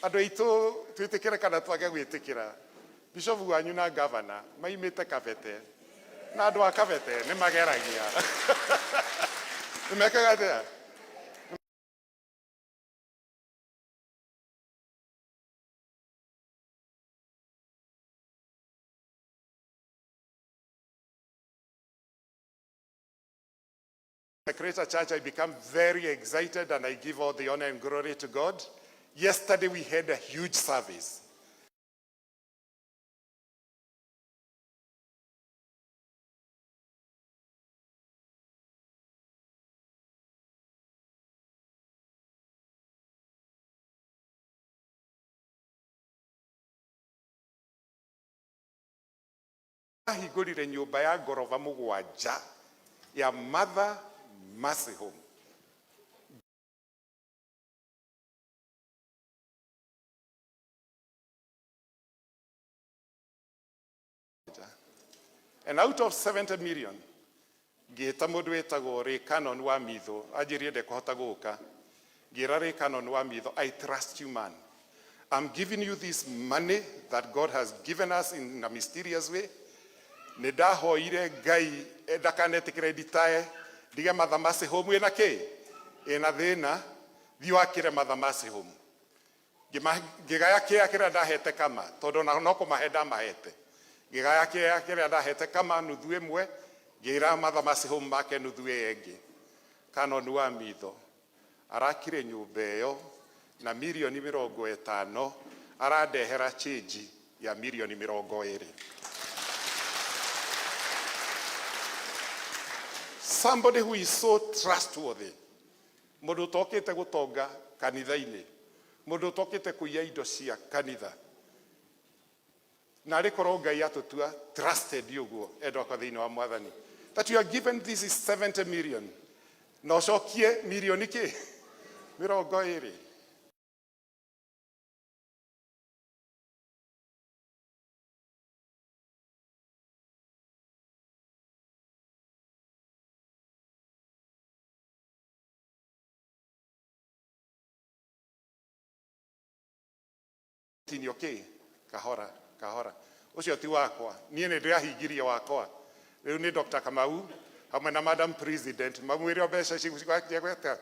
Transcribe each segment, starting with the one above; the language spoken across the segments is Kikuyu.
Andũ aitũ twĩtĩkĩre kana twage gwĩtĩkĩra, bishop wanyu na governor maimĩte Kabete, na andũ a Kabete nĩ mageragia. Nĩ mekaga atĩa? The Creator Church, I become very excited and I give all the honor and glory to God. Yesterday we had a huge service. Ahingũrire nyũmba ya ngoroba mũgwanja ya Mother Mercy Home. And out of 70 million, ngĩta mũndũ wĩtagwo Ray Canon wa Mitho, anjĩrire ndekũhota gũka. Ngĩra Ray Canon wa Mitho, I trust you man. I'm giving you this money that God has given us in a mysterious way. Nĩ ndahoire Ngai ndakanetĩkĩre nditae ndige Mother Mercy Home ĩna kĩ ĩna thĩna thiĩ wakĩre Mother Mercy Home. Ngĩgaya kĩea kĩrĩa ndahete kama tondũ ona no kũmahe ndamahete. Ngĩgaya kĩea kĩrĩa ndahete kama nuthu ĩmwe ngĩra Mother Mercy Home make nuthu ĩyo ĩngĩ. Canon wa Mitho arakire nyũmba ĩyo na mirioni 50 arandehera change ya mirioni 20. Somebody who is so trustworthy. Mũndũ ũtokĩte gũtonga kanitha-inĩ, mũndũ ũtokĩte kũiya indo cia kanitha. Na arĩ korwo Ngai atũtua trusted ũguo, endwa akwa thĩinĩ wa Mwathani. That you are given this is 70 million. Na ũcokie mirioni kĩ? 20. Tinio kĩ? Kahora, kahora. Ũcio ti wakwa. Niĩ nĩ ndĩrahingirie wakwa. Rĩu nĩ Dr. Kamau hamwe na Madam President mamwĩre o mbeca ici ciagweta.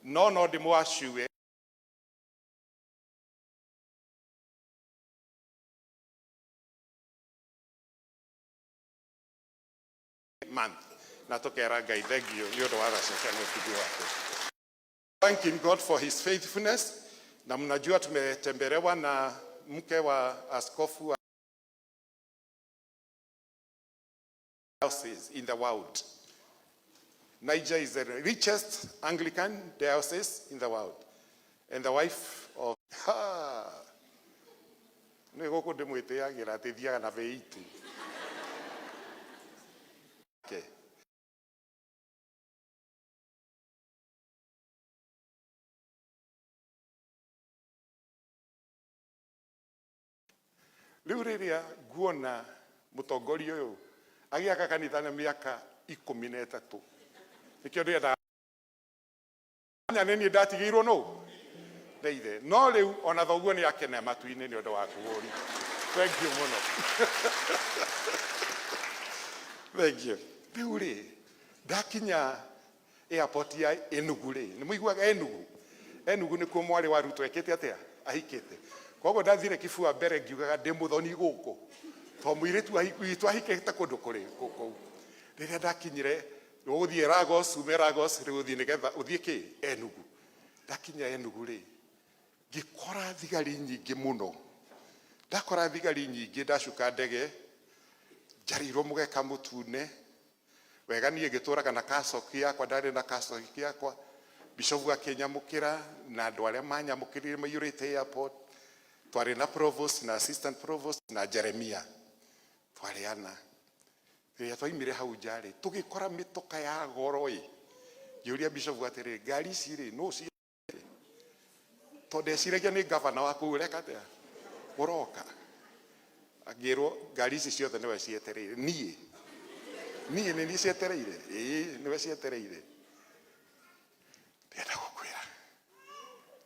No no ndĩmwacue month na tũkera Ngai thengiũ nĩ ũndũ wa tha ciake na ũtugi wake. Thanking God for his faithfulness. Na mnajua tumetembelewa na mke wa askofu wa diocese in the world. Niger is the richest Anglican diocese in the world. And the wife of... Ha! Nĩ gũkũ ndĩmwĩtĩagĩra atĩ thiaga na V8. Okay. Rĩu rĩrĩa nguona mũtongoria ũyũ agĩaka kanitha na mĩaka 13, nĩkĩo ndĩrenda nya nĩ niĩ ndatigĩirwo nũ nĩ ithe, no rĩu ona thoguo nĩ akene matu-inĩ nĩ ũndũ waku ũri. Thank you mũno, thank you. Rĩu rĩ ndakinya airport ya Enugu rĩ, nĩ mũiguaga Enugu? Enugu nĩkuo mwarĩ wa Ruto ekĩte atĩa? Ahikĩte. Koguo ndathire kibua mbere ngiugaga ndĩ mũthoni gũkũ, tondũ mũirĩtu witũ ahikĩte kũndũ kũrĩ kũu. Rĩrĩa ndakinyire, ũgũthiĩ Lagos, ume Lagos, rĩu ũthiĩ nĩgetha ũthiĩ kĩ? Enugu. Ndakinya Enugu rĩ, ngĩkora thigari nyingĩ mũno. Ndakora thigari nyingĩ ndacuka ndege, njarĩirwo mũgeka mũtune, Wega niĩ ngĩtũraga na kacoki yakwa, ndarĩ na kacoki yakwa. Bishofu akĩnyamũkĩra na andũ arĩa manyamũkĩrire maiyũrĩte airport. Twarĩ na provost na assistant provost na Jeremia. Twarĩ ana. Rĩrĩa twaimire hau nja rĩ, tũgĩkora mĩtoka ya goro ĩ. Ngĩũria bishofu atĩrĩ, ngari ici rĩ, nũ ũciendete? Tondũ ndeciragia nĩ gavana wa kũu ũreka atĩa? Ũroka. Ngĩrwo ngari ici ciothe nĩwe cietereire. Niĩ? Niĩ nĩ niĩ cietereire? Ĩĩ nĩwe cietereire. Ndĩrenda gũkwĩra,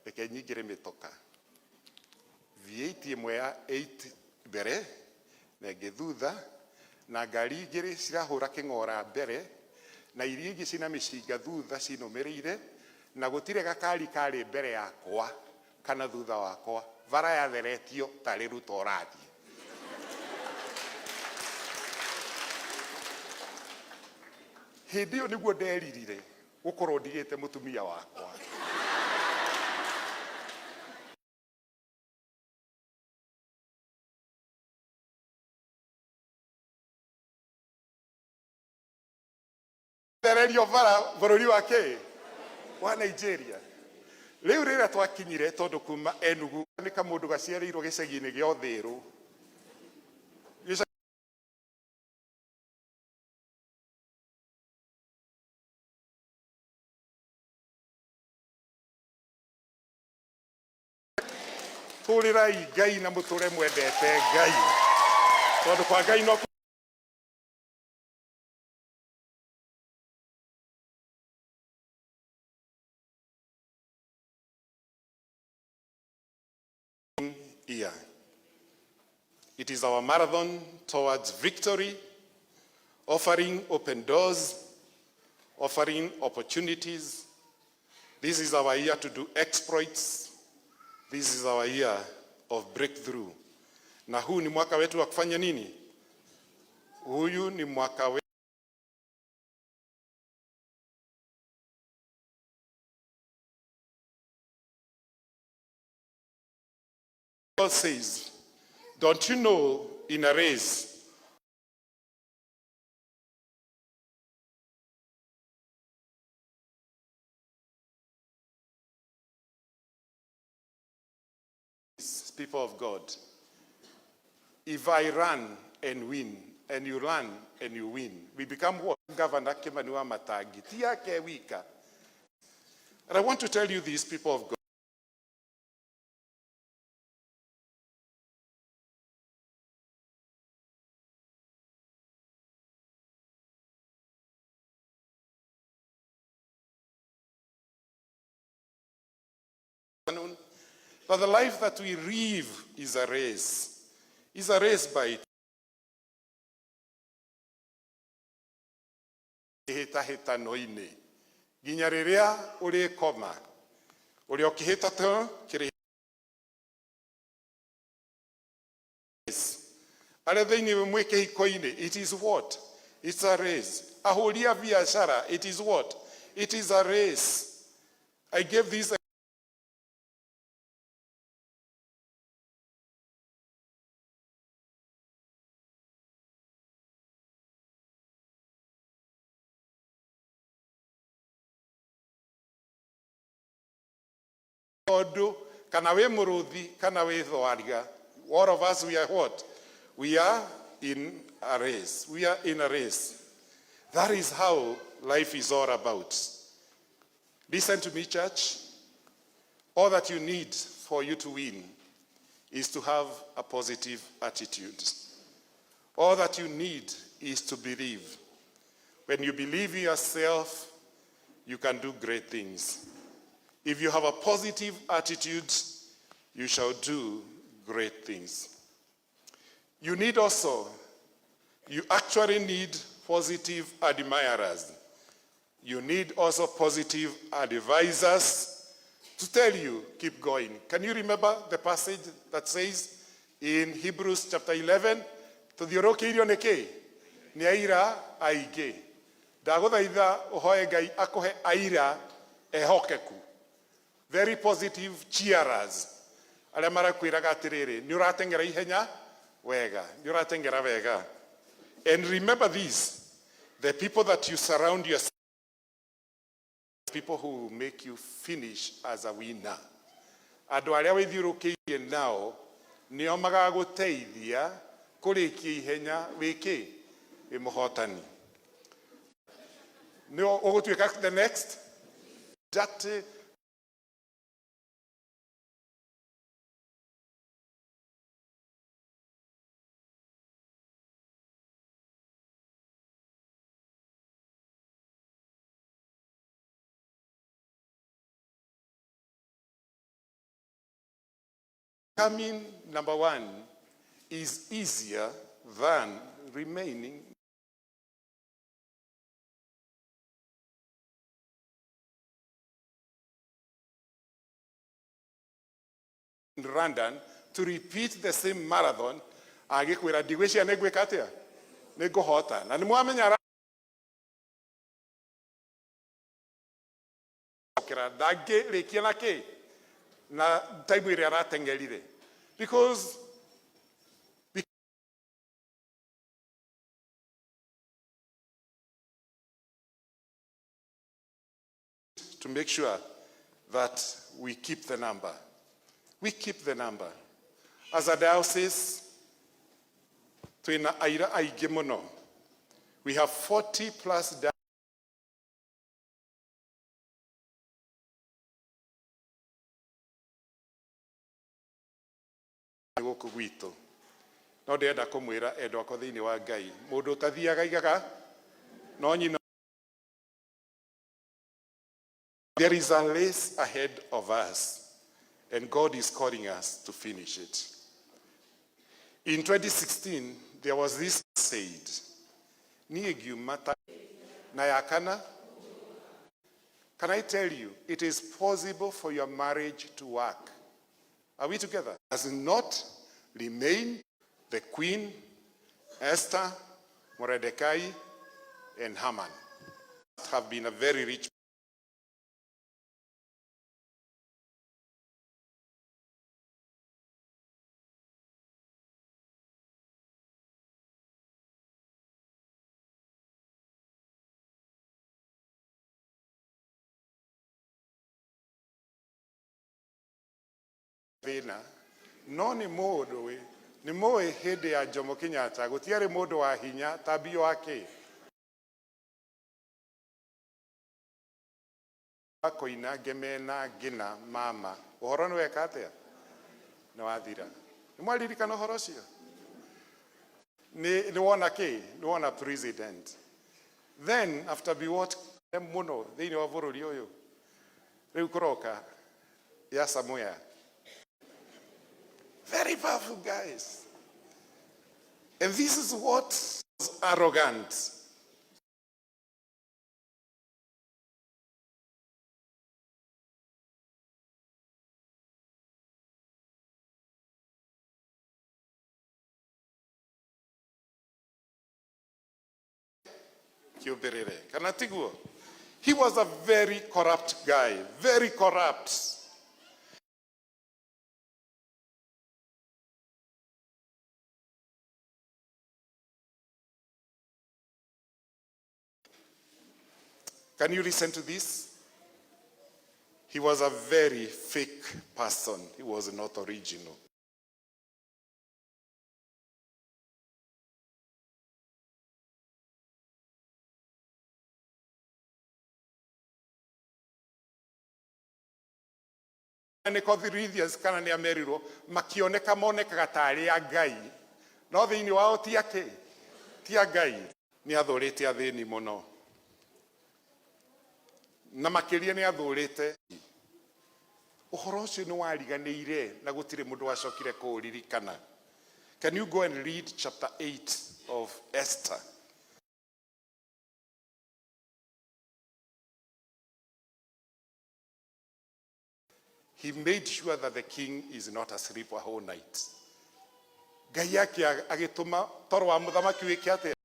reke nyingĩre mĩtoka. Thiti ĩmwe ya 8 mbere na ĩngĩ thutha, na ngari igĩrĩ cirahũra kĩng'ora mbere, na iria ingĩ cina mĩcinga thutha cinũmĩrĩire, na gũtirĩ gakari karĩ mbere yakwa kana thutha wakwa, bara yatheretio tarĩ Ruto ũrathiĩ. Hĩndĩ ĩyo nĩguo nderirire gũkorwo ndigĩte mũtumia wakwa. Thererio bara bũrũri wa kĩ wa Nigeria. Rĩu rĩrĩa twakinyire, tondũ kuma Enugu nĩ kamũndũ gaciarĩirwo gĩcagi-inĩ gĩa Ũthĩrũ. Tũrĩrai Ngai na mũtũre mwendete Ngai, tondũ kwa Ngai no year. It is our marathon towards victory, offering open doors, offering opportunities. This is our year to do exploits. This is our year of breakthrough. Na huu ni mwaka wetu wa kufanya nini? Huyu ni mwaka wetu. God says, don't you know in a race, people of God, if I run and win, and you run and you win, we become what? Governor Kimani Wamatangi, ti yake wika. And I want to tell you these, people of God, that the life that we live is a race. Is a race by hĩtahĩtano-inĩ nginya rĩrĩa ũrĩkoma ũrĩa ũkĩhĩtatũ kĩrĩ arĩa thĩinĩ mwĩ kĩhiko-inĩ. It is what? It's a race. Ahũri a biacara, it is what? It is a race. I gave this tondũ kana wĩ mũrũthi kana wĩ thwariga, all of us, we are what? We are in a race. We are in a race. That is how life is all about. Listen to me, church. All that you need for you to win is to have a positive attitude. All that you need is to believe. When you believe in yourself, you can do great things. If you have a positive attitude, you shall do great things. You need also, you actually need positive admirers. You need also positive advisors to tell you, keep going. Can you remember the passage that says in Hebrews chapter 11, tuthiũrũkĩirio nĩ kĩ? Nĩ aira aingĩ. Ndagũthaitha ũhoe Ngai akũhe aira ehokeku. Very positive cheerers. Arĩa marakwĩraga atĩrĩrĩ, nĩ ũrateng'era ihenya wega, nĩ ũrateng'era wega. And remember this, the people that you surround yourself, people who will make you finish as a winner. Andũ arĩa wĩthiũrũkĩirie nao nĩo magagũteithia kũrĩkia ihenya wĩkĩ wĩ mũhotani. Nĩo ũgũtuĩka the next dirty. Coming number one is easier than remaining in London to repeat the same marathon. Agĩkwĩra ndigwĩciria nĩ ngwĩka atĩa, nĩ ngũhota, na nĩ mwamenya aracokera ndangĩrĩkia na kĩ na time ĩrĩa arateng'erire because to make sure that we keep the number. We keep the number. As a diocese, twina aira aingĩ mũno. We have 40 plus gũkũ gwitũ. No ndĩrenda kũmwĩra, endwa akwa thĩinĩ wa Ngai, mũndũ ũtathiaga aigaga no nyina. There is a race ahead of us, and God is calling us to finish it. In 2016, there was this said, niĩ ngiuma ta na ya kana. Can I tell you, it is possible for your marriage to work. Are we together? Does not remain the queen, Esther, Mordecai, and Haman. Have been a very rich thĩna, no nĩ mũndũ wĩ nĩ mũĩ hĩndĩ ya Jomo Kenyatta gũtiarĩ mũndũ wa hinya ta mbio wa kĩ koina ngemena ngĩna mama ũhoro nĩ weka atĩa, nĩ wathira. Nĩ mwaririkana ũhoro ũcio? Nĩ wona kĩ, nĩ wona president. Then after Biwott mũno thĩinĩ wa bũrũri ũyũ, rĩu kũroka ya Samuel. Very powerful guys. And this is what was arrogant. Kiũmbĩrĩre kana tiguo? He was a very corrupt guy, very corrupt. Can you listen to this? He was a very fake person. He was not original. Nĩ Corinthians kana nĩ amerirwo makĩoneka monekaga tarĩ a Ngai, no thĩinĩ wao ti akĩ ti a Ngai. Nĩ athũrĩte athĩni mũno, na makĩria nĩ athũrĩte ũhoro ũcio nĩ wariganĩire na gũtirĩ mũndũ wacokire kũũririkana. Can you go and read chapter 8 of Esther? He made sure that the king is not asleep a whole night. Ngai ake agĩtũma toro wa mũthamaki wĩke atĩa?